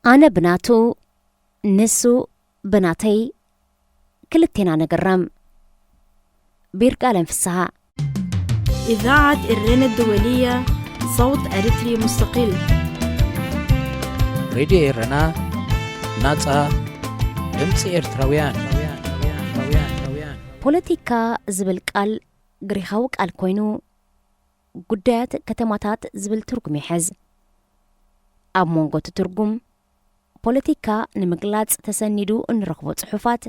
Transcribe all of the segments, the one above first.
ኣነ ብናቱ፣ ንሱ ብናተይ፣ ክልቴና ንግረም። ቢርቃለም ፍስሃ። إذاعة إرينا الدولية، صوت أريتري مستقل. ሬድዮ ኤረና፣ ናጻ ድምጺ ኤርትራውያን። ፖለቲካ ዝብል ቃል ግሪኻዊ ቃል ኮይኑ፣ ጉዳያት ከተማታት ዝብል ትርጉም ይሕዝ። ኣብ መንጎ እቲ ትርጉም፣ ፖለቲካ ንምግላጽ ተሰኒዱ እንረኽቦ ጽሑፋት፣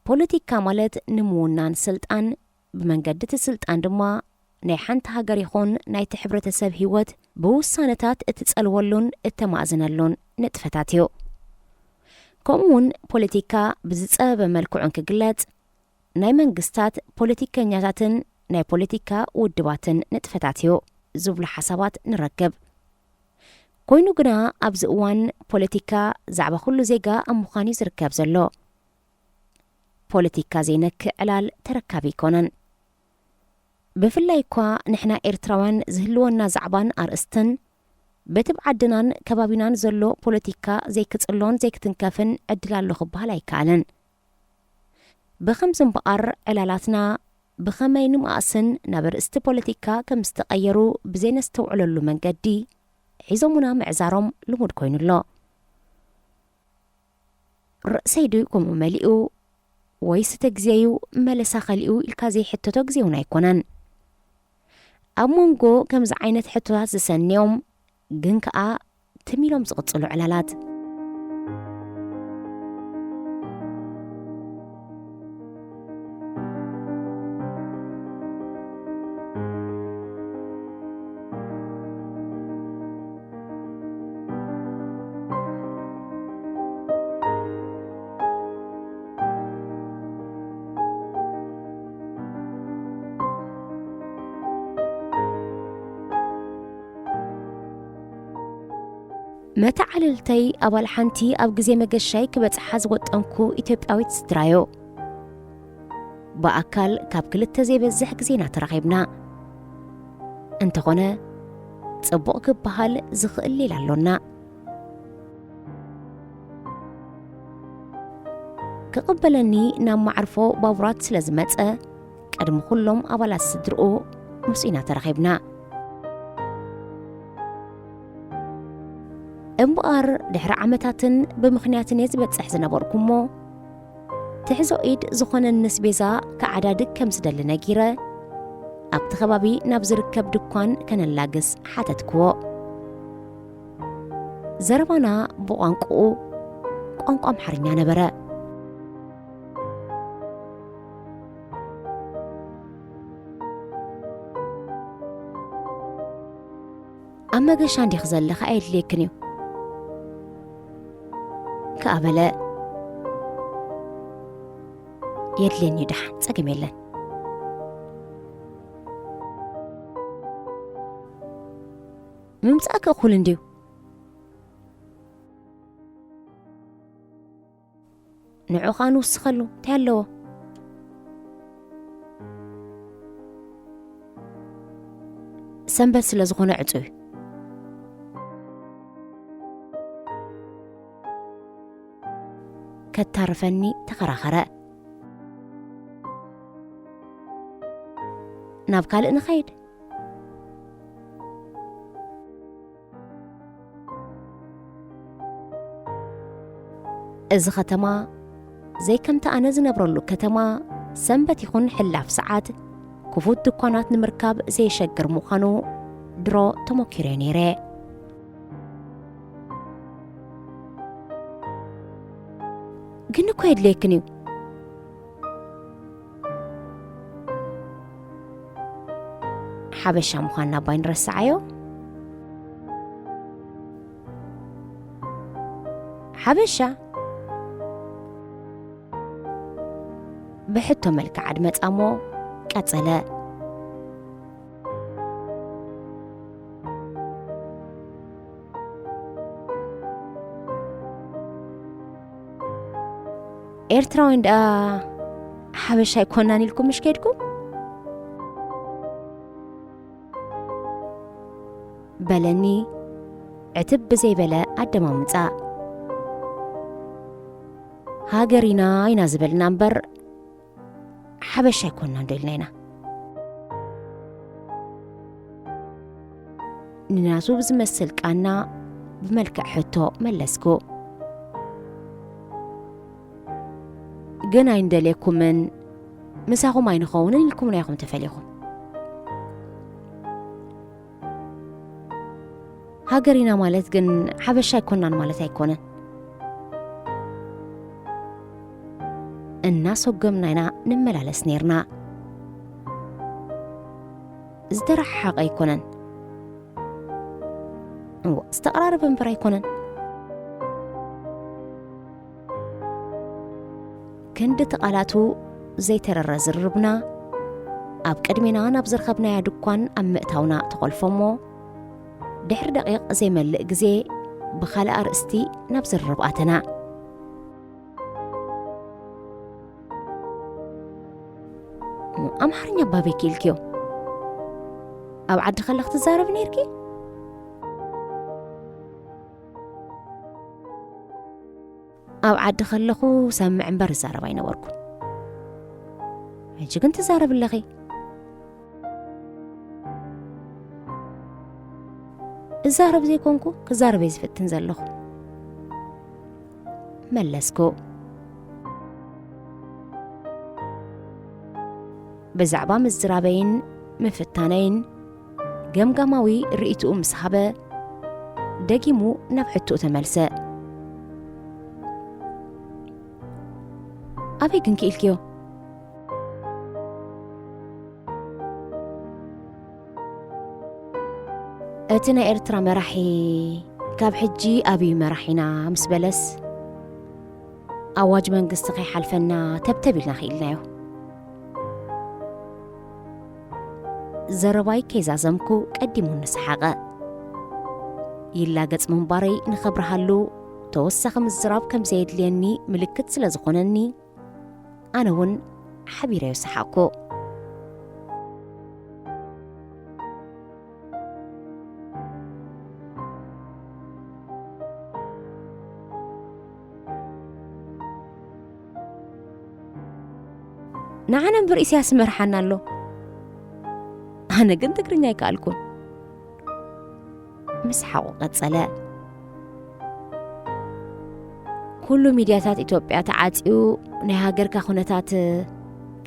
ፖለቲካ ማለት ንምውናን ስልጣን፣ ብመንገዲ እቲ ስልጣን ድማ ናይ ሓንቲ ሃገር ይኹን ናይቲ ሕብረተሰብ ህይወት ብውሳነታት እትጸልወሉን እተማእዝነሉን ንጥፈታት እዩ። ከምኡውን ፖለቲካ ብዝጸበበ መልክዑ እንክግለጽ፣ ናይ መንግስታት፣ ፖለቲከኛታትን ናይ ፖለቲካ ውድባትን ንጥፈታት እዩ ዝብሉ ሓሳባት ንረክብ። ኮይኑ ግና ኣብዚ እዋን ፖለቲካ ዛዕባ ኩሉ ዜጋ ኣብ ምዃን እዩ ዝርከብ ዘሎ። ፖለቲካ ዘይነክእ ዕላል ተረካቢ ኣይኮነን። ብፍላይ እኳ ንሕና ኤርትራውያን ዝህልወና ዛዕባን ኣርእስትን በቲ ብዓድናን ከባቢናን ዘሎ ፖለቲካ ዘይክጽሎን ዘይክትንከፍን ዕድል ኣሎ ክበሃል ኣይከኣልን። ብኸምዚ እምበኣር ዕላላትና ብኸመይ ንምኣስን ናብ ኣርእስቲ ፖለቲካ ከም ዝተቐየሩ ብዘይነስተውዕለሉ መንገዲ ሒዞሙና ምዕዛሮም ልሙድ ኮይኑ ኣሎ። ርእሰይ ድዩ ከምኡ መሊኡ ወይስ እቲ ግዜ'ዩ መለሳ ከሊኡ ኢልካ ዘይሕተቶ ግዜ እውን ኣይኮነን። ኣብ መንጎ ከምዚ ዓይነት ሕቶታት ዝሰንዮም ግን ከኣ ትም ኢሎም ዝቕጽሉ ዕላላት። መተዓልልተይ ኣባል ሓንቲ ኣብ ግዜ መገሻይ ክበጽሓ ዝወጠንኩ ኢትዮጵያዊት ስድራዮ። ብኣካል ካብ ክልተ ዘይበዝሕ ግዜና ተራኺብና። እንተኾነ፣ ጽቡቕ ክበሃል ዝኽእል ሌላ ኣሎና። ክቕበለኒ ናብ መዓርፎ ባቡራት ስለ ዝመጸ፣ ቅድሚ ኩሎም ኣባላት ስድርኡ ምስኡ ኢና ተራኺብና። እምበኣር ድሕሪ ዓመታትን ብምኽንያትን እየ ዝበጽሕ ዝነበርኩ እሞ፣ ትሕዞ ኢድ ዝኾነኒ ኣስቤዛ ክዓዳድግ ከም ዝደሊ ነጊረ፣ ኣብቲ ከባቢ ናብ ዝርከብ ድኳን ከነላግስ ሓተትክዎ። ዘረባና ብቋንቋኡ፣ ቋንቋ ኣምሓርኛ ነበረ። ኣብ መገሻ እንዲኺ ዘለኺ ኣየድልየክን እዩ ከኣ በለ። የድልየኒ እዩ ደሓን፣ ጸገም የለን። ምምጻእኪ እኹል እንድዩ። ንዑ ኸኣ ንውስኸሉ፣ እንታይ ኣለዎ? ሰንበት ስለ ዝኾነ ዕጹ እዩ። ከታርፈኒ ተኸራኸረ። ናብ ካልእ ንኸይድ። እዚ ኸተማ፣ ዘይከምቲ ኣነ ዝነብረሉ ከተማ፣ ሰንበት ይኹን ሕላፍ ሰዓት ክፉት ድኳናት ንምርካብ ዘየሸግር ምዃኑ ድሮ ተመኪረዮ ነይረ። ግን እኮ የድልየክን እዩ። ሓበሻ ምዃንና እባ ኣይንረስዓዮ። ሓበሻ? ብሕቶ መልክዓ ድመጻ እሞ ቀጸለ። ኤርትራውያን ደኣ ሓበሻ ኣይኮናን ኢልኩም ምሽ ከድኩም? በለኒ ዕትብ ብዘይበለ ኣደማምጻ። ሃገር ኢና ኢና ዝበልና እምበር፣ ሓበሻ ኣይኮንናን ዶ ኢልና ኢና። ንናቱ ብዝመስል ቃና ብመልክዕ ሕቶ መለስኩ። ግን ኣይንደልየኩምን፣ ምሳኹም ኣይንኸውንን ኢልኩምና ኢኹም ተፈሊኹም። ሃገር ኢና ማለት ግን ሓበሻ ኣይኮናን ማለት ኣይኮነን። እናሰጎምና ኢና ንመላለስ ነይርና። ዝተረሓሓቐ ኣይኮነን። እወ፣ ዝተቐራረበ እምበር ኣይኮነን። ክንዲ እቲ ቃላቱ ዘይተረረ ዝርርብና፣ ኣብ ቅድሜና ናብ ዝረኸብናያ ድኳን ኣብ ምእታውና ተኾልፎ እሞ፣ ድሕሪ ደቂቕ ዘይመልእ ግዜ ብኻልእ ኣርእስቲ ናብ ዝርርብ ኣተና። ኣምሓርኛ ባበይ ክኢልክዮ? ኣብ ዓዲ ከለኽ ትዛረቢ ነይርኪ? ኣብ ዓዲ ከለኹ ሰምዕ እምበር እዛረብ ኣይነበርኩን። ሕጂ ግን ትዛረብ ኣለኺ። እዛረብ ዘይኮንኩ ክዛረብ እየ ዝፍትን ዘለኹ፣ መለስኩ። ብዛዕባ ምዝራበይን ምፍታነይን ገምጋማዊ ርእይትኡ ምስ ሃበ፣ ደጊሙ ናብ ሕቶኡ ተመልሰ። ኣበይ ግን ክኢልክዮ? እቲ ናይ ኤርትራ መራሒ ካብ ሕጂ ኣብዩ መራሒና ምስ በለስ፣ ኣዋጅ መንግስቲ ከይሓልፈና ተብተብ ኢልና ክኢልናዮ። ዘረባይ ከይዛዘምኩ ቀዲሙኒ ሰሓቐ። ይላገጽ ምንባረይ ንኸብርሃሉ፣ ተወሳኺ ምዝራብ ከም ዘየድልየኒ ምልክት ስለ ዝኾነኒ፣ ኣነ እውን ሓቢረዮ ሰሓቕኩ። ንዓና እምበር ኢሳያስ ይመርሓና ኣሎ። ኣነ ግን ትግርኛ ኣይከኣልኩን። ምስሓቑ ቀጸለ። ኩሉ ሚድያታት ኢትዮጵያ ተዓጽዩ፣ ናይ ሃገርካ ኩነታት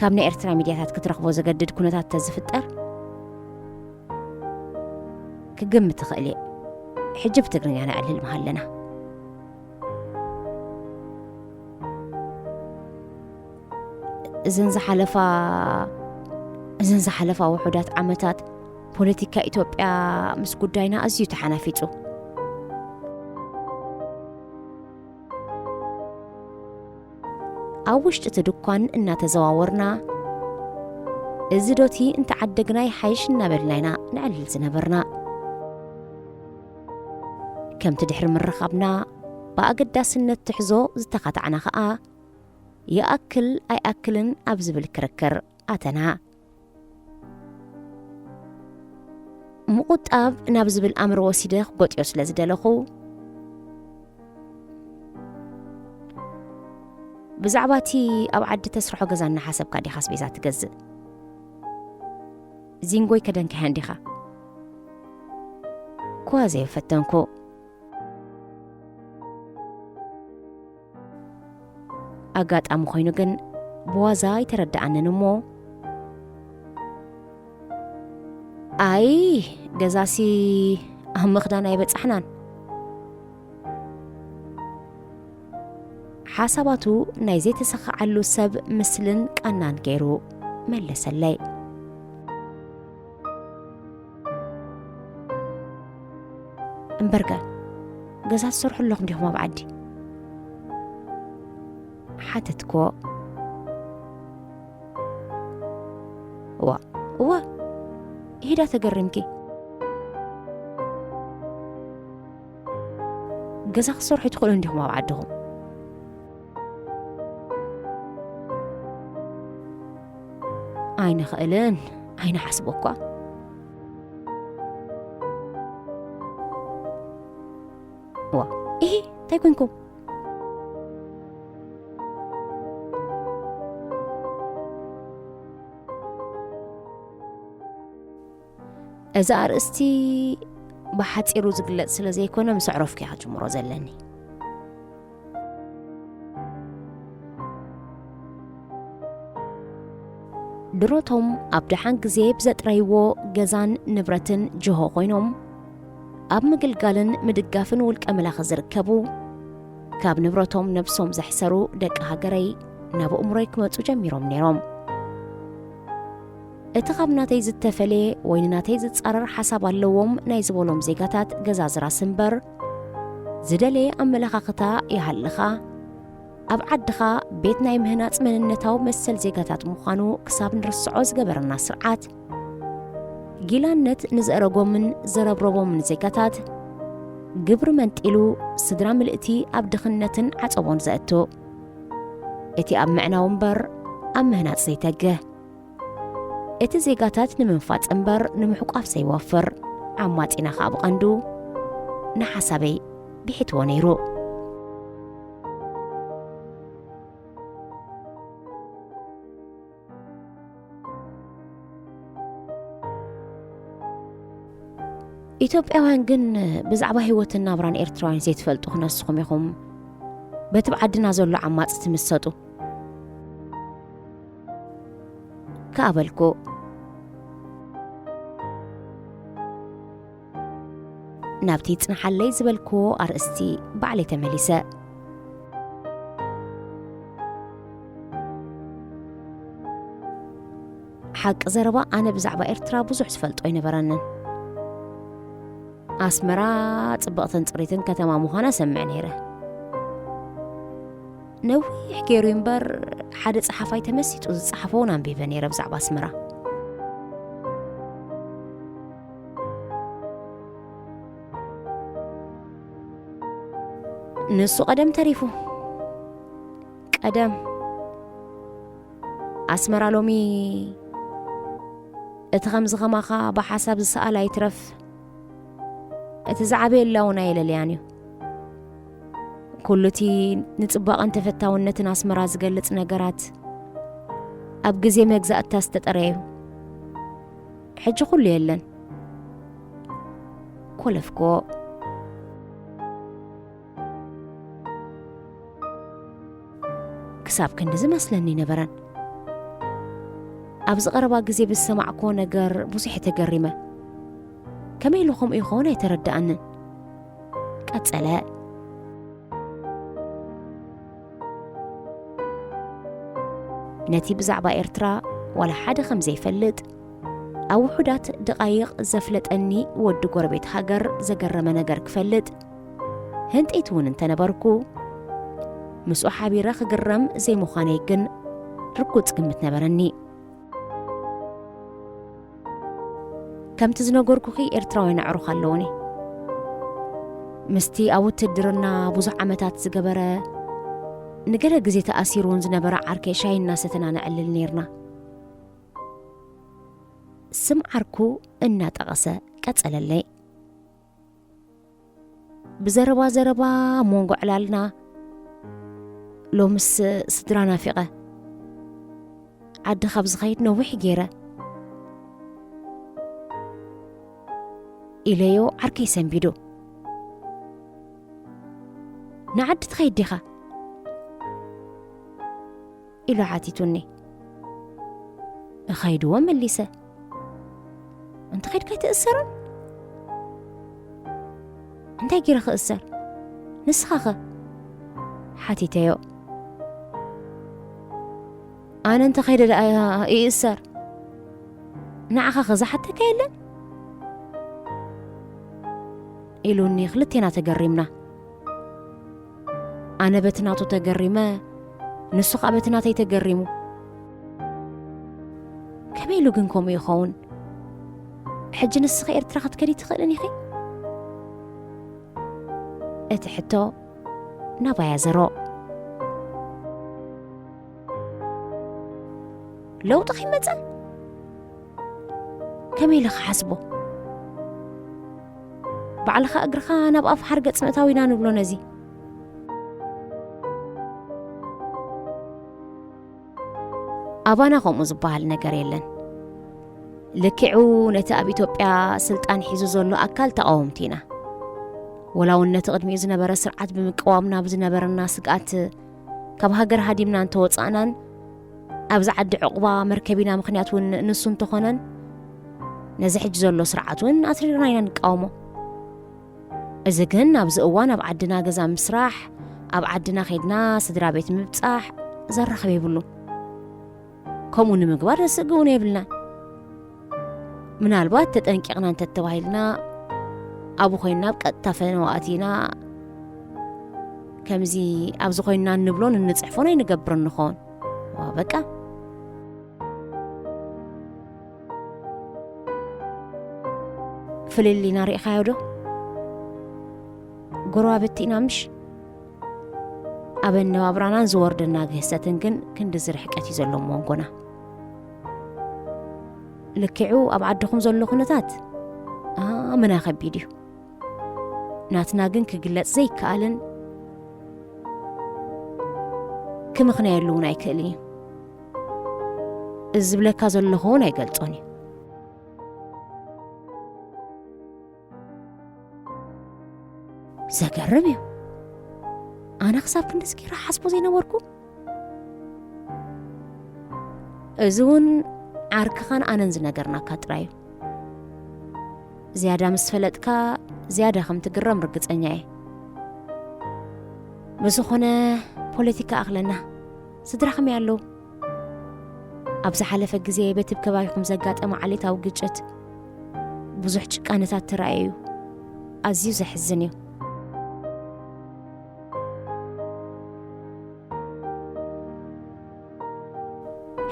ካብ ናይ ኤርትራ ሚድያታት ክትረኽቦ ዘገድድ ኩነታት ተዝፍጠር፣ ክግምት እኽእል እየ። ሕጂ ብትግርኛ ነዕልል ምሃለና። እዘን ዝሓለፋ፣ እዘን ዝሓለፋ ውሑዳት ዓመታት ፖለቲካ ኢትዮጵያ ምስ ጉዳይና ኣዝዩ ተሓናፊጹ። ኣብ ውሽጢ እቲ ድኳን እናተዘዋወርና፣ "እዚ ዶቲ እንተዓደግና ይሓይሽ" እናበልና ኢና ነዕልል ዝነበርና። ከምቲ ድሕሪ ምርኻብና ብኣገዳስነት ትሕዞ ዝተኻታዕና ኸኣ፣ ይኣክል ኣይኣክልን ኣብ ዝብል ክርክር ኣተና። ምቁጣብ ናብ ዝብል ኣምር ወሲደ ክጎጥዮ ስለ ዝደለኹ፣ ብዛዕባ እቲ ኣብ ዓዲ ተስርሖ ገዛ እናሓሰብካ ዲኻ ኣስቤዛ ትገዝእ? ዚንጎይ ከደንካያን ዲኻ? እኳ ዘይፈተንኩ። ኣጋጣሚ ኮይኑ ግን ብዋዛ ኣይተረድኣንን እሞ፣ "ኣይ፣ ገዛሲ ኣብ ምኽዳን ኣይበጻሕናን።" ሓሳባቱ ናይ ዘይተሰኻዓሉ ሰብ ምስልን ቃናን ገይሩ መለሰለይ። "እምበርከ፣ ገዛ ትሰርሑ ኣለኹም ዲኹም ኣብ ዓዲ?" ሓተትክዎ። "እዋ፣ እዋ፣ ይሄዳ ተገሪምኪ። ገዛ ክትሰርሑ ትኽእሉ እንዲኹም ኣብ ዓድኹም?" "ኣይንኽእልን፣ ኣይንሓስቦ እኳ።" "እዋ፣ ኢሂ፣ እንታይ ኮንኩም?" እዚ ኣርእስቲ ብሓጺሩ ዝግለጽ ስለ ዘይኮነ፣ ምስ ኣዕረፍኩ እየ ክጅምሮ ዘለኒ። ድሮቶም ኣብ ደሓን ግዜ ብዘጥረይዎ ገዛን ንብረትን ጅሆ ኮይኖም፣ ኣብ ምግልጋልን ምድጋፍን ውልቀ መላኺ ዝርከቡ፣ ካብ ንብረቶም ነብሶም ዘሕሰሩ ደቂ ሃገረይ ናብ ኣእምሮይ ክመጹ ጀሚሮም ነይሮም። እቲ ካብ ናተይ ዝተፈለየ ወይ ንናተይ ዝጻረር ሓሳብ ኣለዎም ናይ ዝበሎም ዜጋታት ገዛዝራስ እምበር፣ ዝደለየ ኣመለኻኽታ ይሃልኻ፣ ኣብ ዓድኻ ቤት ናይ ምህናጽ መንነታዊ መሰል ዜጋታት ምዃኑ ክሳብ ንርስዖ ዝገበረና ስርዓት፣ ጊላነት ንዘእረጎምን ዘረብረቦምን ዜጋታት፣ ግብሪ መንጢሉ ስድራ ምልእቲ ኣብ ድኽነትን ዓጸቦን ዘእቱ። እቲ ኣብ ምዕናው እምበር ኣብ ምህናጽ ዘይተግህ። እቲ ዜጋታት ንምንፋጽ እምበር ንምሕቋፍ ዘይወፍር። ዓማጺና ከኣ ብቐንዱ ንሓሳበይ ቢሒትዎ ነይሩ። ኢትዮጵያውያን ግን ብዛዕባ ህይወትን ናብራን ኤርትራውያን ዘይትፈልጡ ክነስኹም ኢኹም። በቲ ብዓድና ዘሎ ዓማጽ ትምሰጡ። ከኣ በልኩ። ናብቲ ይጽንሓለይ ዝበልክዎ ኣርእስቲ ባዕለይ ተመሊሰ። ሓቂ ዘረባ፣ ኣነ ብዛዕባ ኤርትራ ብዙሕ ዝፈልጦ ኣይነበረንን። ኣስመራ ጽብቕትን ጽሪትን ከተማ ምዃና ሰምዕ ነይረ። ነዊሕ ገይሩ እምበር፣ ሓደ ጸሓፋይ ተመሲጡ ዝጸሓፎ እውን ኣንቢበ ነይረ ብዛዕባ ኣስመራ። ንሱ ቀደም ተሪፉ። ቀደም። ኣስመራ ሎሚ እቲ ከምዚ ከማኻ ብሓሳብ ዝሰኣል ኣይትረፍ፣ እቲ ዝዓበየላ እውን ኣየለልያን እዩ። ኩሉ እቲ ንጽባቐን ተፈታውነትን ኣስመራ ዝገልጽ ነገራት ኣብ ግዜ መግዛእታ ዝተጠረየ እዩ። ሕጂ ኩሉ የለን። ኮለፍኮ። ክሳብ ክንዲ ዝመስለኒ ነበረን። ኣብዚ ቀረባ ግዜ ብዝሰማዕክዎ ነገር ብዙሕ እየ ተገሪመ። ከመይ ኢሉ ከምኡ ይኸውን ኣይተረድኣንን። ቀጸለ። ነቲ ብዛዕባ ኤርትራ ዋላ ሓደ ከም ዘይፈልጥ፣ ኣብ ውሑዳት ደቓይቕ ዘፍለጠኒ ወዲ ጎረቤት ሃገር ዘገረመ ነገር ክፈልጥ ህንጢት እውን እንተነበርኩ፣ ምስኡ ሓቢረ ክግረም ዘይምዃነይ ግን ርጉጽ ግምት ነበረኒ። ከምቲ ዝነገርኩኺ፣ ኤርትራውያን ኣዕሩኽ ኣለዉኒ። ምስቲ ኣብ ውትድርና ብዙሕ ዓመታት ዝገበረ፣ ንገለ ግዜ ተኣሲሩ እውን ዝነበረ ዓርከይ ሻሂ እናሰተና ነዕልል ነይርና። ስም ዓርኩ እናጠቐሰ ቀጸለለይ። ብዘረባ ዘረባ ኣብ መንጎ ዕላልና፣ ሎምስ ስድራ ናፊቐ። ዓዲ ካብ ዝኸይድ ነዊሕ ገይረ። ኢለዮ ዓርከይ ሰንቢዱ። ንዓዲ ትኸይድ ዲኻ? ኢሉ ሓቲቱኒ። እኸይድዎ መሊሰ። እንተ ኸይድካ ኣይትእሰርን? እንታይ ገይረ ክእሰር? ንስኻኸ? ሓቲተዮ። ኣነ እንተ ኸይደ ደኣ ይእሰር? ንዓኻኸ ዝሓተካ የለን? ኢሉኒ ክልቴና ተገሪምና። ኣነ በቲ ናቱ ተገሪመ፣ ንሱ ኸኣ በቲ ናተይ ተገሪሙ። ከመይ ኢሉ ግን ከምኡ ይኸውን? ሕጂ ንስኺ ኤርትራ ክትከዲ ትኽእልን ኢኺ? እቲ ሕቶ ናባይ ኣዘሮ። ለውጢ ከይመጸ? ከመይ ኢለ ክሓስቦ? ባዕልኻ እግርኻ ናብ ኣፍ ሓርገጽ ምእታው ኢና ንብሎ ነዚ። ኣባና ከምኡ ዝበሃል ነገር የለን። ልክዑ ነቲ ኣብ ኢትዮጵያ ስልጣን ሒዙ ዘሎ ኣካል ተቓወምቲ ኢና። ወላ እውን ነቲ ቅድሚኡ ዝነበረ ስርዓት ብምቅዋም ናብ ዝነበረና ስግኣት፣ ካብ ሃገር ሃዲምና እንተወጻእናን ኣብዚ ዓዲ ዕቑባ መርከቢና ምኽንያት እውን ንሱ እንተኾነን፣ ነዚ ሕጂ ዘሎ ስርዓት እውን ኣትሪርና ኢና ንቃወሞ። እዚ ግን ኣብዚ እዋን ኣብ ዓድና ገዛ ምስራሕ፣ ኣብ ዓድና ኸይድና ስድራ ቤት ምብጻሕ ዘራኽብ የብሉን። ከምኡ ንምግባር ስግእ እውን የብልናን። ምናልባት ተጠንቂቕና እንተተባሂልና፣ ኣብኡ ኮይንና ኣብ ቀጥታ ፈነወ ኣቲና፣ ከምዚ ኣብዚ ኮይንና እንብሎን እንጽሕፎን ኣይንገብርን ንኸውን። ዋ፣ በቃ። ፍልልይና ርኢኻዮ ዶ? ጎረባብቲ ኢና ምሽ? ኣብ ኣነባብራናን ዝወርደና ግህሰትን ግን ክንድዚ ርሕቀት እዩ ዘሎ መንጎና። ልክዑ ኣብ ዓድኹም ዘሎ ኩነታት ኣመና ከቢድ እዩ። ናትና ግን ክግለጽ ዘይከኣልን ክምኽነየሉ እውን ኣይክእልን እዩ። እዚ ዝብለካ ዘለኹ እውን ኣይገልጾን እዩ። ዘገርም እዩ። ኣነ ክሳብ ክንድዚ ጌራ ሓስቦ ዘይነበርኩ። እዚ እውን ዓርክኻን ኣነን ዝነገርናካ ጥራይ እዩ። ዝያዳ ምስ ፈለጥካ፣ ዝያዳ ከም ትግረም ርግጸኛ እየ። ብዝኾነ፣ ፖለቲካ ኣኽለና። ስድራ ከመይ ኣለዉ? ኣብ ዝሓለፈ ግዜ በቲ ከባቢኹም ዘጋጠመ ዓሌታዊ ግጭት ብዙሕ ጭቃነታት ተራእዩ እዩ። ኣዝዩ ዘሕዝን እዩ።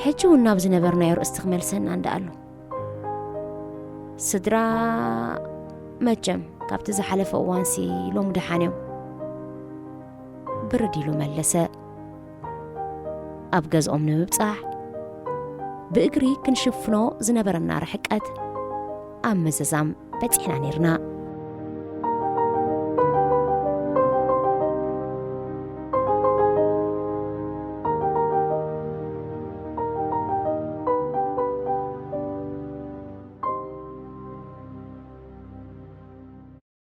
ሕጂ እውን ናብ ዝነበርናዮ ርእስቲ ክመልሰና እንዳ ኣሎ። ስድራ መቸም ካብቲ ዝሓለፈ እዋንሲ ሎም ደሓን እዮም። ብርድ ኢሉ መለሰ። ኣብ ገዝኦም ንምብጻሕ ብእግሪ ክንሽፍኖ ዝነበረና ርሕቀት ኣብ ምዝዛም በጺሕና ነይርና።